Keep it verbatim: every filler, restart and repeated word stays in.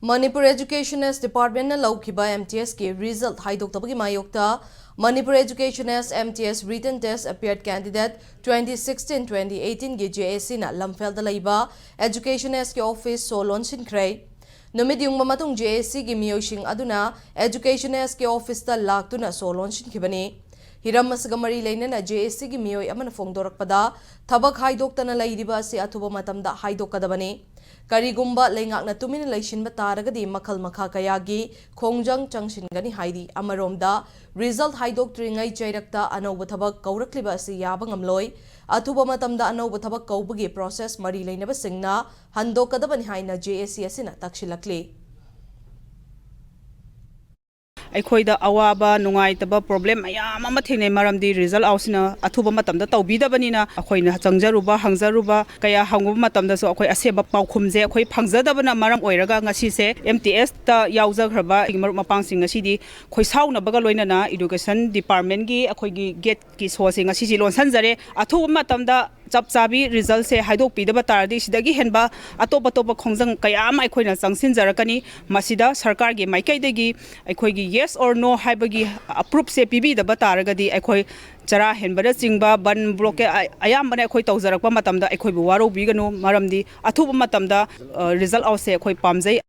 Manipur Educationist Departmentꯅ ꯂꯧꯈꯤꯕ M T Sꯀꯤ result ꯍꯥꯏꯗꯣꯛꯇꯕꯒꯤ ꯃꯥꯌꯣꯛꯇ Manipur Educationist M T S written test appeared candidate twenty sixteen twenty eighteenꯒꯤ J A Cꯅ ꯂꯝꯐꯦꯜꯗ ꯂꯩꯕ Educationistꯀꯤ office ꯁꯣ ꯂꯣꯟꯁꯤꯟꯈ꯭ꯔꯦ꯫ ꯅꯨꯃꯤꯠ ꯌꯨꯡꯕ ꯃꯇꯨꯡ J A Cꯒꯤ ꯃꯤꯑꯣꯏꯁꯤꯡ ꯑꯗꯨꯅ Educationistꯀꯤ officeꯇ ꯂꯥꯛꯇꯨꯅ ꯁꯣ ꯂꯣꯟꯁꯤꯟꯈꯤꯕꯅꯤ꯫ ꯍꯤꯔꯝ ꯑꯁꯤꯒ ꯃꯔꯤ ꯂꯩꯅꯅ J A Cꯒꯤ ꯃꯤꯑꯣꯏ ꯑꯃꯅ ꯐꯣꯡꯗꯣꯔꯛꯄꯗ, ꯊꯕꯛ ꯍꯥꯏꯗꯣꯛꯇꯅ ꯂꯩꯔꯤꯕ ꯑꯁꯤ ꯑꯊꯨꯕ ꯃꯇꯝꯗ ꯍꯥꯏꯗꯣꯛꯀꯗꯕꯅꯤ꯫ ꯀꯔꯤꯒꯨꯝꯕ ꯂꯩꯉꯥꯛꯅ ꯇꯨꯃꯤꯟꯅ ꯂꯩꯁꯤꯟꯕ ꯇꯥꯔꯒꯗꯤ ꯃꯈꯜ ꯃꯈꯥ ꯀꯌꯥꯒꯤ ꯈꯣꯡꯖꯪ ꯆꯪꯁꯤꯟꯒꯅꯤ ꯍꯥꯏꯔꯤ꯫ ꯑꯃꯔꯣꯝꯗ, result ꯍꯥꯏꯗꯣꯛꯇ꯭ꯔꯤꯉꯩ ꯆꯩꯔꯛꯇ ꯑꯅꯧꯕ ꯊꯕꯛ ꯀꯧꯔꯛꯂꯤꯕ ꯑꯁꯤ ꯌꯥꯕ ꯉꯝꯂꯣꯏ꯫ ꯑꯊꯨꯕ ꯃꯇꯝꯗ ꯑꯅꯧꯕ ꯊꯕꯛ ꯀꯧꯕꯒꯤ process ꯃꯔꯤ ꯂꯩꯅꯕꯁꯤꯡꯅ ꯍꯟꯗꯣꯛꯀꯗꯕꯅꯤ ꯍꯥꯏꯅ J A C ꯑꯁꯤꯅ ꯇꯛꯁꯤꯜꯂꯛꯂꯤ꯫ ꯑꯩꯈꯣꯏꯗ ꯑꯋꯥꯕ, ꯅꯨꯡꯉꯥꯏꯇꯕ, problem ꯃꯌꯥꯝ ꯑꯃ ꯊꯦꯡꯅꯩ꯫ ꯃꯔꯝꯗꯤ result outꯁꯤꯅ ꯑꯊꯨꯕ ꯃꯇꯝꯗ ꯇꯧꯕꯤꯗꯕꯅꯤꯅ, ꯑꯩꯈꯣꯏꯅ ꯆꯪꯖꯔꯨꯕ, ꯍꯪꯖꯔꯨꯕ, ꯀꯌꯥ ꯍꯪꯉꯨꯕ ꯃꯇꯝꯗꯁꯨ ꯑꯩꯈꯣꯏ ꯑꯁꯦꯡꯕ ꯄꯥꯎꯈꯨꯝꯁꯦ ꯑꯩꯈꯣꯏ ꯐꯪꯖꯗꯕꯅ ꯃꯔꯝ ꯑꯣꯏꯔꯒ ꯉꯁꯤꯁꯦ M T Sꯇ ꯌꯥꯎꯖꯈ꯭ꯔꯕ ꯑꯩꯒꯤ ꯃꯔꯨꯞ ꯃꯄꯥꯡꯁꯤꯡ ꯉꯁꯤꯗꯤ ꯈꯣꯏꯁꯥꯎꯅꯕꯒ ꯂꯣꯏꯅꯅ Education Departmentꯀꯤ ꯑꯩꯈꯣꯏꯒꯤ gateꯀꯤ ꯁꯣꯁꯦ ꯉꯁꯤꯁꯤ ꯂꯣꯟꯁꯤꯟꯖꯔꯦ꯫ ꯑꯊꯨꯕ ꯃꯇꯝꯗ ꯆꯞ ꯆꯥꯕꯤ resultꯁꯦ ꯍꯥꯏꯗꯣꯛꯄꯤꯗꯕ ꯇꯥꯔꯗꯤ, ꯁꯤꯗꯒꯤ ꯍꯦꯟꯕ ꯑꯇꯣꯞ ꯑꯇꯣꯞꯄ ꯈꯣꯡꯖꯪ ꯀꯌꯥ ꯑꯃ ꯑꯩꯈꯣꯏꯅ ꯆꯪꯁꯤꯟꯖꯔꯛꯀꯅꯤ꯫ ꯃꯁꯤꯗ ꯁꯔꯀꯥꯔꯒꯤ ꯃꯥꯏꯀꯩꯗꯒꯤ ꯑꯩꯈꯣꯏꯒꯤ yes or no ꯍꯥꯏꯕꯒꯤ proofꯁꯦ ꯄꯤꯕꯤꯗꯕ ꯇꯥꯔꯒꯗꯤ, ꯑꯩꯈꯣꯏ ꯆꯔꯥ ꯍꯦꯟꯕꯅꯆꯤꯡꯕ, ꯕꯟ, blockade ꯑ-, ꯑꯌꯥꯝꯕꯅ ꯑꯩꯈꯣꯏ ꯇꯧꯖꯔꯛꯄ ꯃꯇꯝꯗ ꯑꯩꯈꯣꯏꯕꯨ ꯋꯥꯔꯧꯕꯤꯒꯅꯨ, ꯃꯔꯝꯗꯤ ꯑꯊꯨꯕ ꯃꯇꯝꯗ, ꯑ, result outꯁꯦ ꯑꯩꯈꯣꯏ ꯄꯥꯝꯖꯩ꯫